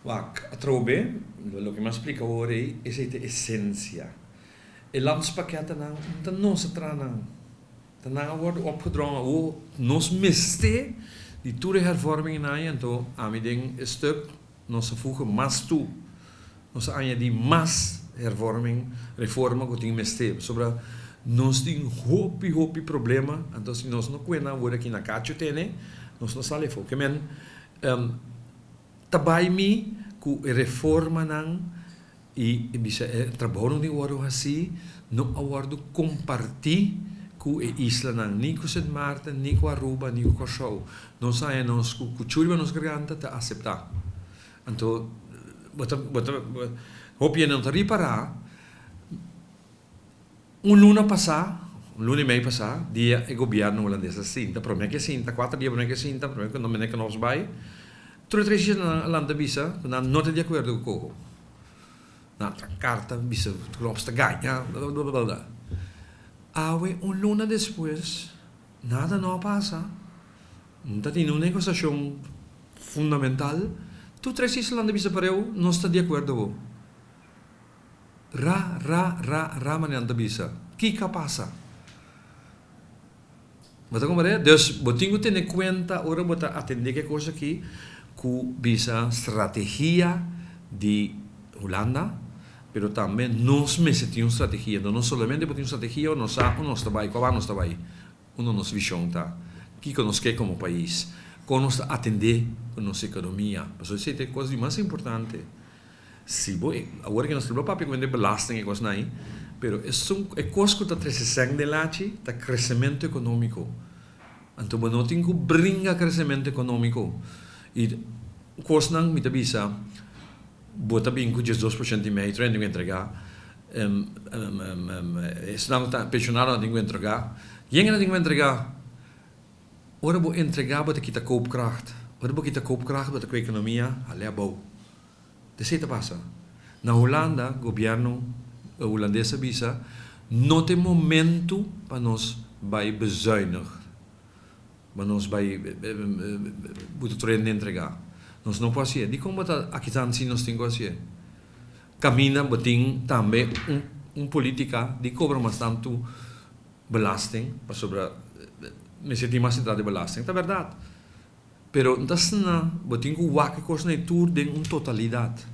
Wak, atrobe, loke mi a splika awor ei, esei ta e esensia. E landspakketten nan ta nos a traha nan. Ta nan a wòrdu opgedrongen. Awor nos mester di tur e hervormingen ei, anto ami den e stuk nos a fuga mas tu. Nos a añadí mas hervorming, reforma ku tin mester. Pasobra nos tin hopi, hopi problema, anto si nos no kue nan awor aki na kachu tene, nos no sali afó. Ke men Ta bai mi ku e reformanan i e bisa e trabounan di wòrdu hasí no a wòrdu kompartí ku e islanan, ni ku Sint Maarten, ni ku Aruba, ni ku Kòrsou. Nos haña nos ku kuchú riba nos garganta ta aseptá. Anto bo ta bo ta hopi hende no ta ripará. Un luna pasá, un luna i mei pasá, dia e gobièrnu hulandes a sinta, promé ku e sinta, kuater dia promé ku e sinta, promé ku Dominique Knops bai, tur e tres islanan a lanta bisa ku nan no ta di akuerdo ku Coho. Nan tra karta bisa ku Knops ta gaña, blablabla. Awe un luna despues, nada no a pasa, no ta tin un negosiashon fundamental, tur tres islanan ta bisa pareu, nos ta di akuerdo bo. Ra, ra, ra, ra manera nan ta bisa. Kiko a pasa? Bo ta komprende? Dus bo tin ku tene kuenta ora bo ta atendé ku e kos aki ku bisa strategia di Hulanda, pero tambe nos mester tin un strategia. No no solamente bo tin un strategia, nos sa ku nos ta bai, kua nos ta bai. Unda nos vision ta? Kiko nos ke komo pais? Kon nos ta atendé ku nos ekonomia? Pasobra esei ta e kos di mas importante. Si bo, awor ke nos ta papia ku hende belasting e kosnan ei, pero esun e kos ku ta trese sèn den lachi ta kresementu ekonómiko. Anto bo no tin ku bringa kresementu ekonómiko. I kosnan mi ta bisa bo ta bin ku 12% i mei, tur hende tin ku entregá. Esnan ku ta pensionadonan tin ku entregá. Yengenan tin ku entregá. Ora bo entregá bo ta kita koopkracht. Ora bo kita koopkracht bo ta ku ekonomia hal'é abou. Esei ta pasa. Na Hulanda gobièrnu hulandes a bisa no ta e momentu pa nos bai bezuinig. Pa nos bai buta tur hende entregá. Nos no por hasié. Dikon bo ta akisan si nos tin ku hasié? Kaminda bo tin tambe un un politica di cobra mas tantu belasting pasobra mester tin mas entrada di belasting ta berdad pero no ta asina bo tin cu wak e cosnan ei tur den un totalidad.